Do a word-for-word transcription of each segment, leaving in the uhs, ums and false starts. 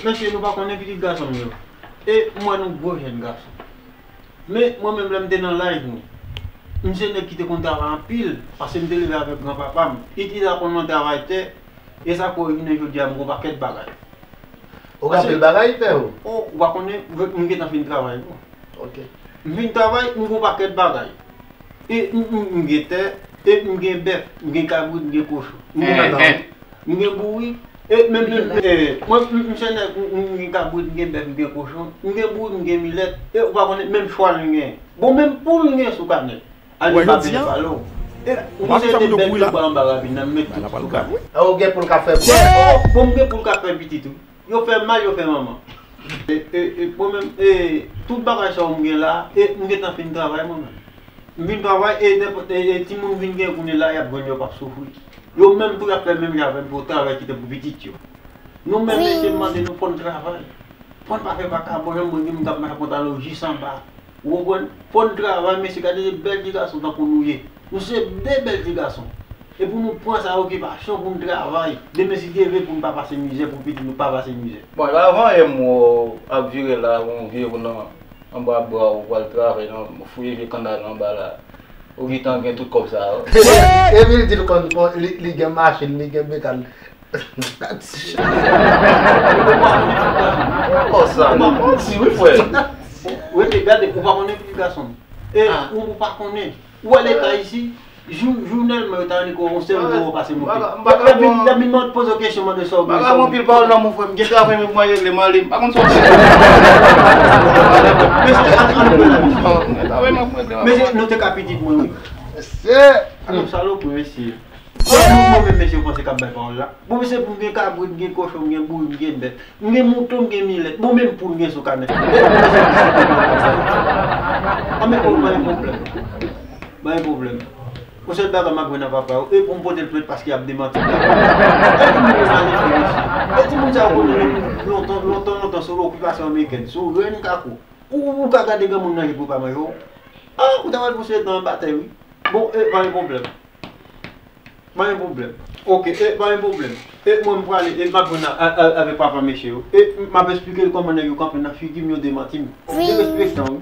Mesye, nou pa konnen pitit gason m yo. E m wè nou gwo jèn gason. Men mwen menm, lè m te nan laj nou, m se nèg ki te konn travay anpil, paske m te leve avèk granpapa m. Li te aprann mwen travay tè, e sa fè rive jounen jodi a, m gon pakèt bagay. Ou gen anpil bagay, frè ou? O, ou pa konnen, m gentan fin travay, bon. Ok. M fin travay, m gon pakèt bagay. E m, m, m gen tè, e m gen bèf, m gen kabrit, m gen kochon. M gen, eh, eh, m gen bouri, e menm, menm, eh, mwen, m, m se nèg, m, m gen kabrit, m gen bèf, m gen kochon, m gen bouri, m gen milèt, e ou pa konnen menm chwal m gen. Bon, menm poul m gen sou kanè. Ale pa peye palo. E m se de bèl ti ba anba rabin nan, m met tout sou kanè. A, ou gen poul k ap fè pitit? Bon, m gen poul k ap fè pitit, wi. Yo fè mal, yo fè manman. E, e, e, mwen menm, e, tout bagay sa yo m gen la, e m gentan fin travay mwen menm. M fin travay, e nenpòt, e, e timoun vin gen kounye la, y ap jwenn yo p ap soufri. Yo menm tou y ap fè menm jan avè m pou yo travay kite pou pitit yo. Nou menm, mesye, m mande nou fò n travay. Fò n pa fè vakabon, jan m wè gen moun k ap mache ak pantalon jis anba. Ou konprann? Fò n travay, mesye, gade de bèl ti gason tankou nou ye. Nou se de bèl ti gason. E pou nou pran sa okipasyon, pou n travay. Demen, si Dye vle, pou n pa pase mizè, pou pitit nou pa pase mizè. Bon, e pa avan yè m wè w ap vire la, yon vye ou nan, anba bra w, ou pral travay, nan, fouye vye kannal anba la. Ou gentan gen tout kòb sa yo. Epi l di l konn, konn, li, li gen machin, li gen bekàn. Konsa, non, manti, wi, frè. Rete, gade, ou pa konnen pitit gason m. E, ou, ou pa konnen. Ou wè leta isi, jou, jounèlman, yo ta annik wè yon sèl gwo pase monte. Y ap vin, y ap vin mande, poze w kesyon, mande sa w gen, sa w gen. Anpil pawòl nan mon frè, m gen travay, men pou mwen rele, m ale, m pa konn sa w di. Mesye, an, an, mesye, nou te ka pitit mwen, wi. Mesye. Alò, salopri, mesye. Mwen menm, mesye, ou panse k ap bay pawòl la? Bon, mesye, pou m gen kabrit, m gen kochon, m gen bouri, m gen bèf, m gen mouton, m gen milèt. Bon, menm poul m gen sou kanè. E, bon, mesye, anben, oh, pa gen pwoblèm. Pa gen pwoblèm. Yon sèl bagay m ap jwenn nan papa yo, e pou m pote l plent paske y ap demanti m. E timoun yo malelve, mesye. E timoun sa yo konnen lontan, lontan, lontan, sou okipasyon amerikèn, sou rèn kako. Ou, ou ka gade granmoun nan je pou pa manje w. Ah, ou ta pral pran sou etan anba tè, wi. Bon, e, pa gen pwoblèm. Pa gen pwoblèm. Ok, e, pa gen pwoblèm. E, mwen, m prale, e, m ap jwenn a, a, a, avèk papa mesye yo. E, m ap esplike l kòman nèg yo kanpe nan figi m, yo demanti m. Wi. Derespektan, wi.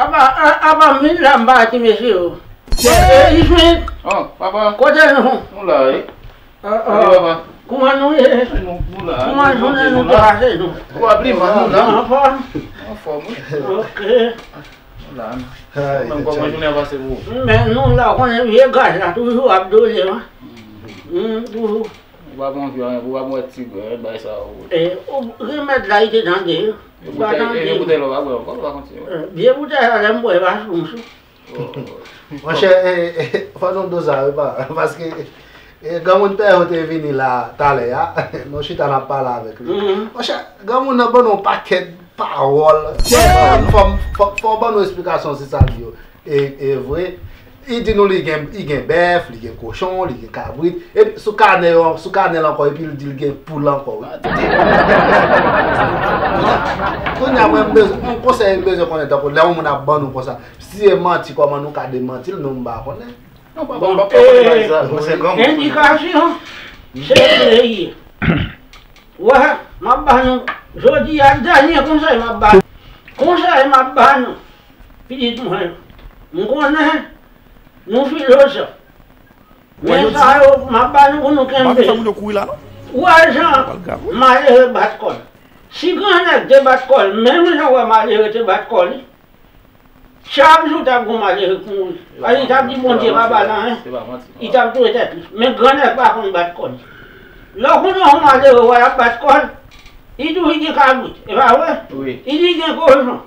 Apa, a, apa, m vin la, m pa wè ti mesye yo. E, e, Ismaël. Oh, papa. Kote nou? Nou la, wi. Ah, ah. Kòman nou ye? Nou, nou la. Kòman jounen nou te pase nou? Ou ap li man nou la. Anfòm? Anfòm, wi. Ok. Nou la. Menm kòman jounen an pase pou ou? Men nou la, ou konnen vye gaz la toujou ap dole, wi. Hmm, toujou. Ou pa bon vye anyen, ou pa bon ti grenn, bay sa ou. E, ou remèd la, li te tande. Ou pa tande. E, e, e boutèy la, ou pa bwè ankò, ou pa kontinye? E, vye boutèy la, lè m bwè, pa sou m sou. Monchè, e, e, fò nou doz a, wi, pa, paske, e, granmoun pè yo te vini la talè a, nou chita n ap pale avèk li. Mhm. Monchè, granmoun nan ban nou yon pakèt pawòl. Fò, fò, fò ban nou esplikasyon si sa l di yo e, e vre. Li di nou li gen, li gen bèf, li gen kochon, li gen kabrit. Epi sou kanè yo, sou kanè l ankò, epi l di l gen poul ankò, wi. Kounye a, mwen, m bezwen, yon konsèy m bezwen konnen tankou lè yon moun ap ban nou konsa. Si se manti, kòman nou ka demanti l, nou m pa konnen. Non, papa, m pa konnen bagay sa. Mwen se granmoun. Endikasyon, se vre ye. Wè, m ap ba nou, jodi a, dènye konsèy m ap ba. Konsèy m ap ba nou, pitit mwen. M konnen nou filozòf. Men sa yo, m ap ba nou pou nou kenbe. Ou wè jan malere bat kò l. Si grannèg te bat kò l, menm jan w wè malere te bat kò li, chak jou t ap gon malere k mouri. Paske li t ap di Bondye pa ba l anyen. Li t ap touye tèt li. Men grannèg pa konn bat kò l. Lè w konnen yon malere wè l ap bat kò l, li di w li gen kabrit, e pa vre? Wi. Li di li gen kochon.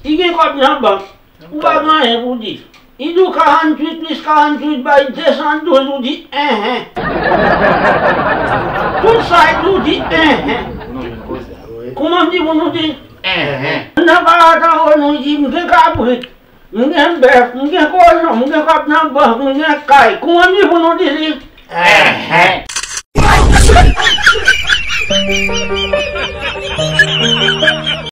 Li gen kòb nan bank. Ou pa gen anyen pou w di. Li di w karanntuit plis karanntuit bay desandouz, ou di enhen. Tout sa li di w di enhen. Kouman m di pou nou di? Enhen. Nan paratawo nou di m gen kabrit, m gen bèf, m gen kochon, m gen kòb nan bank, m gen kay. Kouman m di pou nou di li? Enhen.